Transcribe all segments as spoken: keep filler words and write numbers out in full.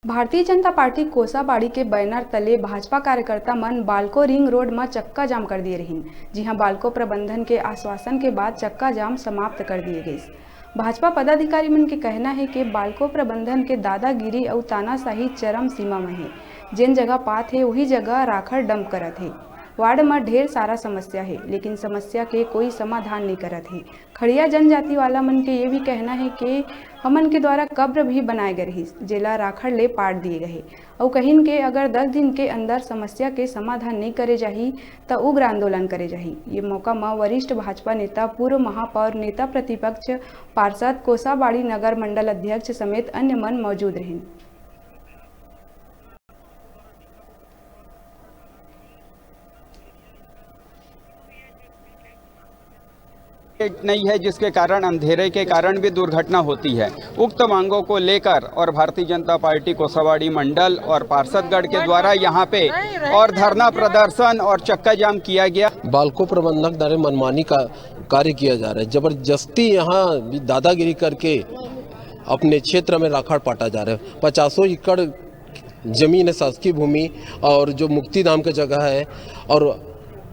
Bharatiya Janata party Kosabadi के banner तले भाजपा कार्यकर्ता मन बालको रिंग रोड म चक्का जाम कर दिए रहिन, जिहां बालको प्रबंधन के आश्वासन के बाद चक्का जाम समाप्त कर दिए गइस। भाजपा पदाधिकारी मन के कहना हे कि बालको प्रबंधन के दादागिरी अउ तानाशाही चरम सीमा म हे। जेन जगह पात हे, उही जगह राखड़ डंप करत हे। वार्ड म ढेर सारा समस्या हे, लेकिन समस्या के कोई समाधान नइ करत हे। खड़िया जनजाति वाला मन के ये भी कहना हे कि हमन के द्वारा कब्र भी बनाए गए रहिस, जेला राखड़ ले पाट दिए गए हे। अउ कहिन के अगर दस दिन के अंदर समस्या के समाधान नइ करे जाही, त उग्र आंदोलन करे जाही। ये मौका म वरिष्ठ भाजपा नेता, पूर्व महापौर, नेता प्रतिपक्ष, पार्षद, कोसाबाड़ी नगर मंडल अध्यक्ष समेत अन्य मन मौजूद रहिन। नहीं है, जिसके कारण अंधेरे के कारण भी दुर्घटना होती है। उक्त मांगों को लेकर और भारतीय जनता पार्टी कोसावाड़ी मंडल और पार्षदगढ़ के द्वारा यहाँ पे और धरना प्रदर्शन और चक्का जाम किया गया। बालको प्रबंधक द्वारा मनमानी का कार्य किया जा रहा है। जबरदस्ती यहाँ दादागिरी करके अपने क्षेत्र में राखड़ पाटा जा रहा है। पचासों एकड़ जमीन है, शासकीय भूमि, और जो मुक्ति धाम का जगह है, और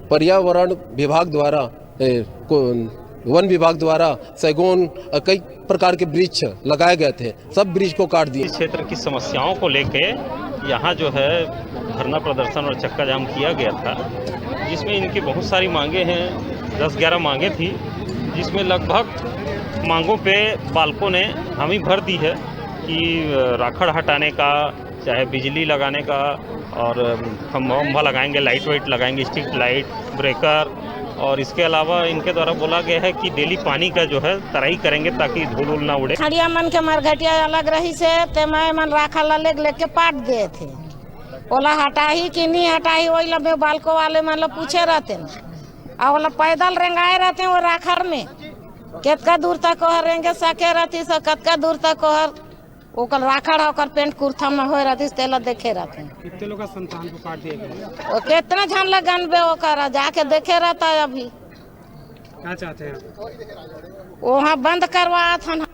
पर्यावरण विभाग द्वारा, ए, को, वन विभाग द्वारा सैगोन, अ, कई प्रकार के वृक्ष लगाए गए थे, सब वृक्ष को काट दिए। इस क्षेत्र की समस्याओं को लेके यहाँ जो है धरना प्रदर्शन और चक्का जाम किया गया था, जिसमें इनकी बहुत सारी मांगे हैं, दस ग्यारह मांगे थी, जिसमें लगभग मांगों पे बालकों ने हामी भर दी है कि, अ, राखड़ हटाने का, चाहे बिजली लगाने का, और खंभा वंभा लगाएंगे, लाइट वाइट लगाएंगे, स्ट्रीट लाइट, ब्रेकर, और इसके अलावा इनके द्वारा बोला गया है कि डेली पानी का जो है तराई करेंगे ताकि धूल उल ना उड़े। खड़िया मन के मरघटिया अलग रही से ते मैं मन राखा ला लेके पाट दे थे। ओला हटाही कि नहीं हटाही, वही ला मैं बालको वाले मन ला पूछे रहते न। आ ओला पैदल रेंगाए रहते वो राखड़ में। केतका दूर तक ओहर रेंगे सके रहती स, कतका दूर तक ओहर ओकर राखड़ ह, ओकर पेंट कुर्ता में होए रहतिस, तेला देखे रहते। कितने लोग का संतान को काट दिया गया? ओ, कितना झन लगन बे ओकर, जाके देखे रहता है अभी। क्या चाहते हैं आप? वहाँ बंद करवात हन।